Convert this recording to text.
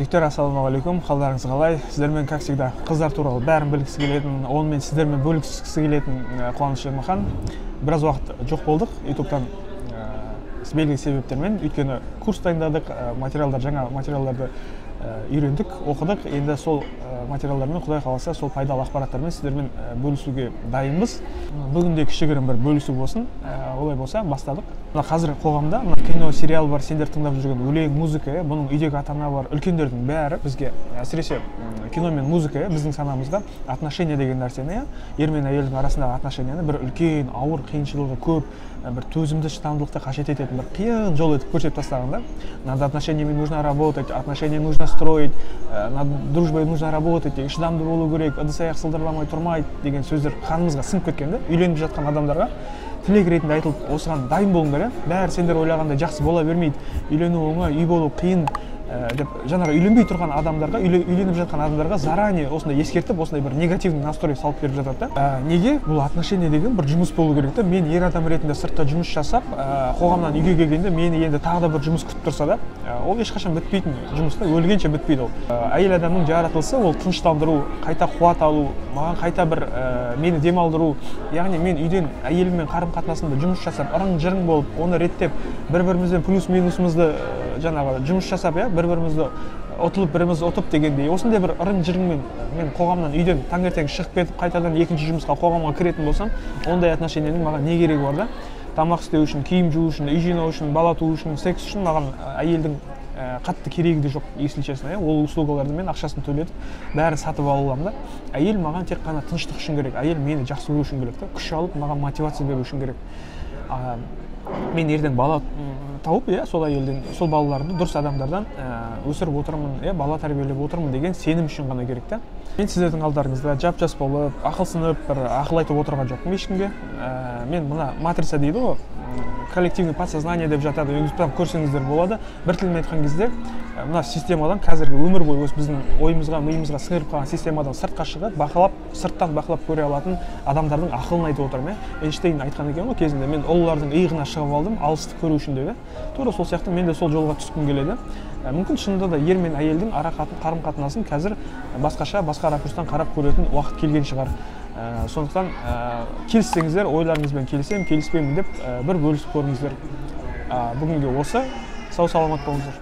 Жігіттер, ассалаумағалейкум, қалдарыңыз қалай? Сіздермен, как всегда, қыздар туралы бәрін білгісі келетін, онымен сіздермен бөліскісі келетін Қуаныш Ермахан. Біраз уақыт жоқ болдық ютубтан, белгілі себептермен, өйткені курс дайындадық, материалдар, жаңа материалдарды үйрендік, оқыдық. Енді сол материалдармен, құдай қаласа, сол пайдалы ақпараттармен сіздермен бөлісуге дайынбыз. Бүгін де кішігірім бір бөлісу болсын. Олай болса, бастадық. Мына қазір қоғамда мына кино, сериал бар, сендер тыңдап жүрген өлең, музыка, бұның үйдегі ата-ана бар, үлкендердің бәрі бізге, әсіресе кино мен музыка, біздің санамызда отношения деген нәрсені, ер мен әйелдің арасындағы отношенияны бір үлкен, ауыр, қиыншылығы көп, бір төзімді, шыдамдылықты қажет ететін бір қиын жол етіп көрсетіп тастаған да. Над отношениями нужно работать, отношения нужно строить, над дружбой нужно работать, шыдамды болу керек, ыдыс аяқ сылдырламай тұрмайды деген сөздер қанымызға сіңіп кеткен да. Үйленіп жатқан адамдарға тілек ретінде айтылып, осыған дайын болыңдар, бәрі сендер ойлағандай жақсы бола бермейді, үйлену оңай, үй болу қиын деп жаңағы үйленбей тұрған адамдарға, үйленіп жатқан адамдарға заранее осындай ескертіп, осындай бір негативный настрой салып беріп жатады да. Неге бұл отношение деген бір жұмыс болу керек та? Мен ер адам ретінде сыртта жұмыс жасап, қоғамнан үйге келгенде мені енді тағы да бір жұмыс күтіп тұрса да, ол ешқашан бітпейтін жұмыс та, өлгенше бітпейді ол. Әйел адамның жаратылысы ол тыныштандыру, қайта қуат алу, маған қайта бір мені демалдыру. Яғни мен үйден әйеліммен қарым-қатынасымда жұмыс жасап, ырың-жырың болып, оны реттеп, бір-бірімізбен плюс-минусымызды жаңағы жұмыс жасап, бір-бірімізді ұтылып, біріміз ұтып дегендей, осындай бір ырың-жырыңмен мен қоғамнан, үйден таңертең шығып кетіп, қайтадан екінші жұмысқа, қоғамға кіретін болсам, ондай отношениенің маған не керегі бар да? Тамақ істеу үшін, киім жуу үшін, үй жинау үшін, бала туу үшін, секс үшін маған әйелдің қатты керегі де жоқ, если честно. Ол услугаларды мен ақшасын төлетіп, бәрін сатып ала аламын да. Әйел маған тек қана тыныштық үшін керек, әйел мені жақсы көру үшін керек та, күш алып, маған мотивация беру үшін керек. Мен ертең бала тауып, сол әйелден, сол балаларды дұрыс адамдардан өсіріп отырмын, бала тәрбиелеп отырмын деген сенім үшін ғана керек та. Мен сіздердің алдарыңызда жап-жас болып, ақылсынып, бір ақыл айтып отырған жоқпын ешкімге. Мен мына матрица дейді ғой, коллективный подсознание деп жатады, ютубтан көрсеңіздер болады. Бір тілмен айтқан кезде, мына системадан, қазіргі өмір бойы осы біздің ойымызға, миымызға сіңіріп қалған системадан сыртқа шығып, бақылап, сырттан бақылап көре алатын адамдардың ақылын айтып отырмын. Эйнштейн айтқан екен ғой кезінде, мен ұлылардың иығына шығып алдым, алысты көру үшін деп. Тура сол сияқты мен де сол жолға түскім келеді. Мүмкін шынында да ер мен әйелдің ара қарым-қатынасын қазір басқаша, басқа ракурстан қарап көретін уақыт келген шығар. Сондықтан келіссеңіздер, ойларыңызбен келісемін, келіспеймін деп бір бөлісіп көріңіздер. Бүгінге осы. Сау саламат болыңыздар.